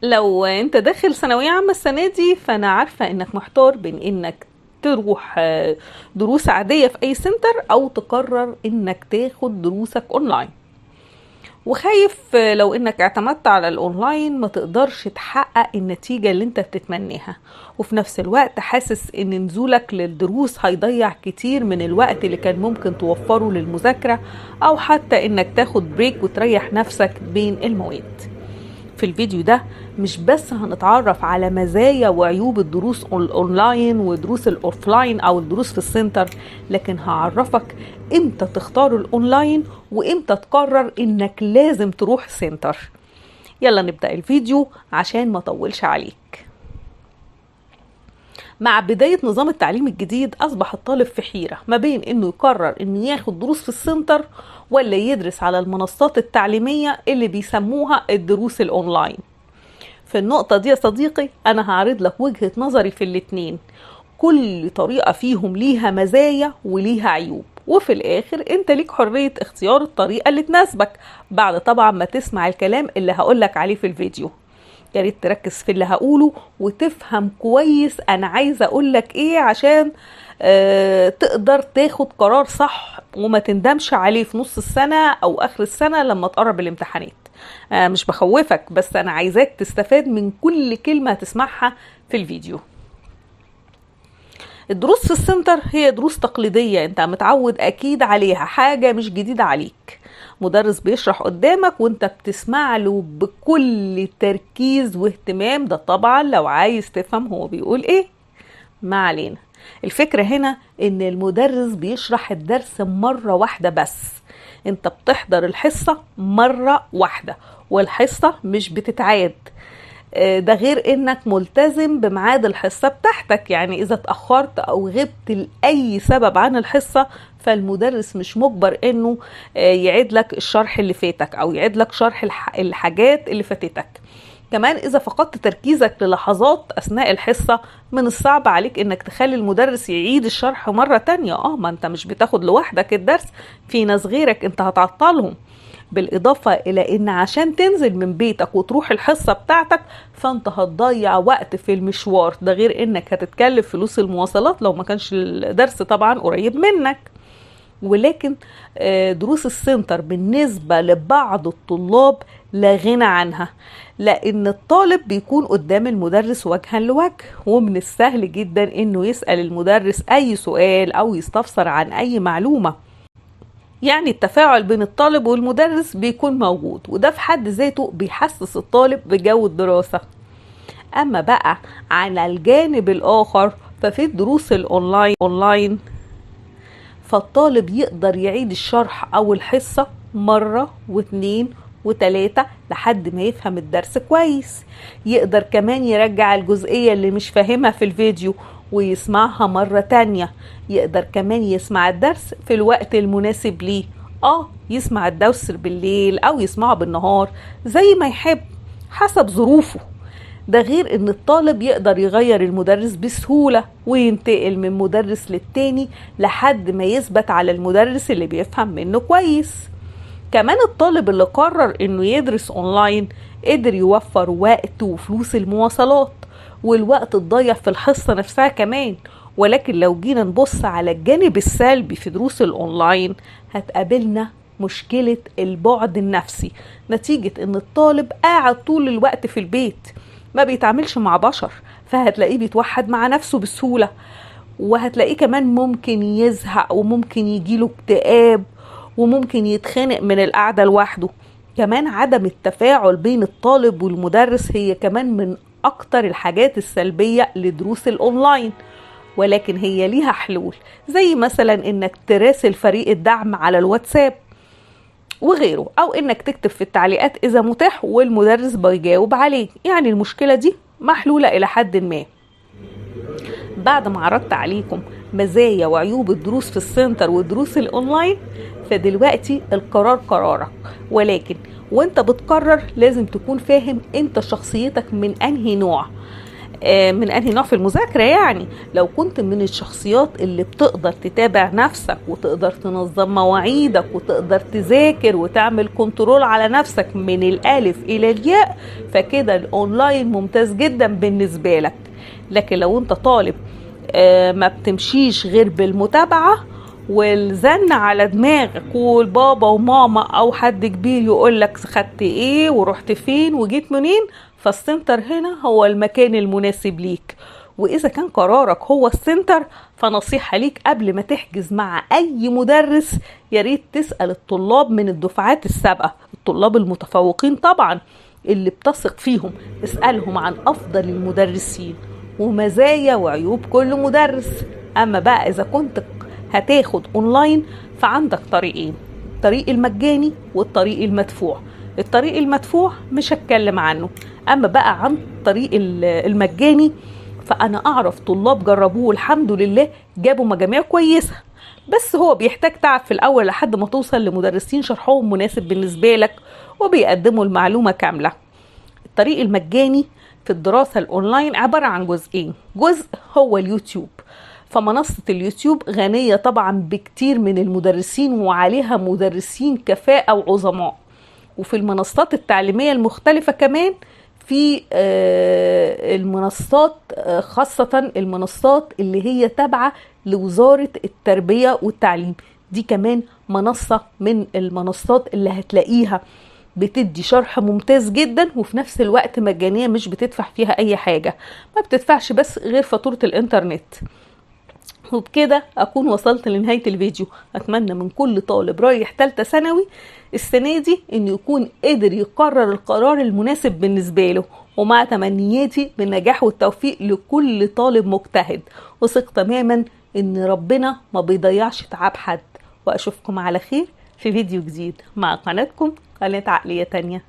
لو انت داخل ثانوية عامة السنة دي، فانا عارفة انك محتار بين انك تروح دروس عادية في اي center او تقرر انك تاخد دروسك اونلاين، وخايف لو انك اعتمدت على الاونلاين ما تقدرش تحقق النتيجة اللي انت بتتمناها، وفي نفس الوقت حاسس ان نزولك للدروس هيضيع كتير من الوقت اللي كان ممكن توفره للمذاكرة، او حتى انك تاخد break وتريح نفسك بين المواد. في الفيديو ده مش بس هنتعرف على مزايا وعيوب الدروس الاونلاين ودروس ال offline او الدروس في ال center، لكن هعرفك امتى تختار الاونلاين وامتى تقرر انك لازم تروح center. يلا نبدأ الفيديو عشان ما اطولش عليك. مع بداية نظام التعليم الجديد أصبح الطالب في حيرة ما بين إنه يقرر إنه ياخد دروس في ال center ولا يدرس على المنصات التعليمية اللي بيسموها الدروس الأونلاين. في النقطة دي يا صديقي أنا هعرض لك وجهة نظري في الاتنين، كل طريقة فيهم ليها مزايا وليها عيوب، وفي الآخر أنت ليك حرية اختيار الطريقة اللي تناسبك بعد طبعا ما تسمع الكلام اللي هقولك عليه في الفيديو. يا ريت تركز في اللي هقوله وتفهم كويس انا عايزه اقولك ايه عشان تقدر تاخد قرار صح وما تندمش عليه في نص السنة او اخر السنة لما تقرب الامتحانات. مش بخوفك، بس انا عايزاك تستفاد من كل كلمة هتسمعها في الفيديو. الدروس في ال center هي دروس تقليدية انت متعود اكيد عليها، حاجة مش جديدة عليك. مدرس بيشرح قدامك وانت بتسمع له بكل تركيز واهتمام، ده طبعا لو عايز تفهم هو بيقول ايه. ما علينا، الفكرة هنا ان المدرس بيشرح الدرس مرة واحدة بس، انت بتحضر الحصة مرة واحدة والحصة مش بتتعاد. ده غير انك ملتزم بميعاد الحصة بتاعتك، يعني اذا اتأخرت او غبت لأي سبب عن الحصة فالمدرس مش مجبر انه يعيد لك الشرح اللي فاتك او يعيد لك شرح الحاجات اللي فاتتك. كمان اذا فقدت تركيزك للحظات اثناء الحصة من الصعب عليك انك تخلي المدرس يعيد الشرح مرة تانية. ما انت مش بتاخد لوحدك الدرس، في ناس غيرك انت هتعطلهم. بالإضافة إلى إن عشان تنزل من بيتك وتروح الحصة بتاعتك فأنت هتضيع وقت في المشوار، ده غير إنك هتتكلف فلوس المواصلات لو ما كانش الدرس طبعا قريب منك. ولكن دروس السنتر بالنسبة لبعض الطلاب لا غنى عنها، لأن الطالب بيكون قدام المدرس وجها لوجه، ومن السهل جدا إنه يسأل المدرس أي سؤال أو يستفسر عن أي معلومة. يعني التفاعل بين الطالب والمدرس بيكون موجود، وده في حد ذاته بيحسس الطالب بجو الدراسة. أما بقى على الجانب الآخر ففي الدروس الأونلاين فالطالب يقدر يعيد الشرح أو الحصة مرة واثنين وتلاتة لحد ما يفهم الدرس كويس. يقدر كمان يرجع الجزئية اللي مش فاهمها في الفيديو ويسمعها مرة تانية. يقدر كمان يسمع الدرس في الوقت المناسب ليه، يسمع الدرس بالليل أو يسمعه بالنهار زي ما يحب حسب ظروفه. ده غير ان الطالب يقدر يغير المدرس بسهولة وينتقل من مدرس للتاني لحد ما يثبت على المدرس اللي بيفهم منه كويس. كمان الطالب اللي قرر انه يدرس اونلاين قدر يوفر وقت وفلوس المواصلات والوقت الضايع في الحصة نفسها كمان. ولكن لو جينا نبص على الجانب السلبي في دروس الاونلاين هتقابلنا مشكلة البعد النفسي، نتيجة ان الطالب قاعد طول الوقت في البيت ما بيتعاملش مع بشر، فهتلاقيه بيتوحد مع نفسه بسهولة، وهتلاقيه كمان ممكن يزهق وممكن يجيله اكتئاب وممكن يتخنق من القعدة لوحده. كمان عدم التفاعل بين الطالب والمدرس هي كمان من أكتر الحاجات السلبية لدروس الأونلاين، ولكن هي ليها حلول، زي مثلا إنك تراسل فريق الدعم على الواتساب وغيره، أو إنك تكتب في التعليقات إذا متاح والمدرس بيجاوب عليه. يعني المشكلة دي محلولة إلى حد ما. بعد ما عرضت عليكم مزايا وعيوب الدروس في ال center ودروس الأونلاين، فدلوقتي القرار قرارك، ولكن وانت بتقرر لازم تكون فاهم انت شخصيتك من انهي نوع. من انهي نوع في المذاكرة. يعني لو كنت من الشخصيات اللي بتقدر تتابع نفسك وتقدر تنظم مواعيدك وتقدر تذاكر وتعمل control على نفسك من الالف الى الياء، فكده الاونلاين ممتاز جدا بالنسبة لك. لكن لو انت طالب ما بتمشيش غير بالمتابعة والزن على دماغك والبابا وماما او حد كبير يقول لك خدت ايه ورحت فين وجيت منين، فالسنتر هنا هو المكان المناسب ليك. واذا كان قرارك هو السنتر، فنصيحة ليك قبل ما تحجز مع اي مدرس ياريت تسأل الطلاب من الدفعات السابقة، الطلاب المتفوقين طبعا اللي بتثق فيهم، اسألهم عن افضل المدرسين ومزايا وعيوب كل مدرس. اما بقى اذا كنت هتاخد اونلاين فعندك طريقين، الطريق المجاني والطريق المدفوع. الطريق المدفوع مش هتكلم عنه، اما بقى عن الطريق المجاني فانا اعرف طلاب جربوه الحمد لله جابوا مجاميع كويسة، بس هو بيحتاج تعب في الاول لحد ما توصل لمدرسين شرحهم مناسب بالنسبة لك وبيقدموا المعلومة كاملة. الطريق المجاني في الدراسة الاونلاين عبارة عن جزئين، جزء هو اليوتيوب، فمنصة اليوتيوب غنية طبعا بكتير من المدرسين وعليها مدرسين كفاءة وعظماء. وفي المنصات التعليمية المختلفة كمان في المنصات، خاصة المنصات اللي هي تابعة لوزارة التربية والتعليم، دي كمان منصة من المنصات اللي هتلاقيها بتدي شرح ممتاز جدا وفي نفس الوقت مجانية، مش بتدفع فيها أي حاجة، ما بتدفعش بس غير فاتورة الإنترنت. وبكده أكون وصلت لنهاية الفيديو. أتمنى من كل طالب رايح تالتة ثانوي السنة دي إنه يكون قادر يقرر القرار المناسب بالنسبة له، ومع تمنياتي بالنجاح والتوفيق لكل طالب مجتهد، وثق تماما إن ربنا ما بيضيعش تعب حد. وأشوفكم على خير في فيديو جديد مع قناتكم قناة عقلية تانية.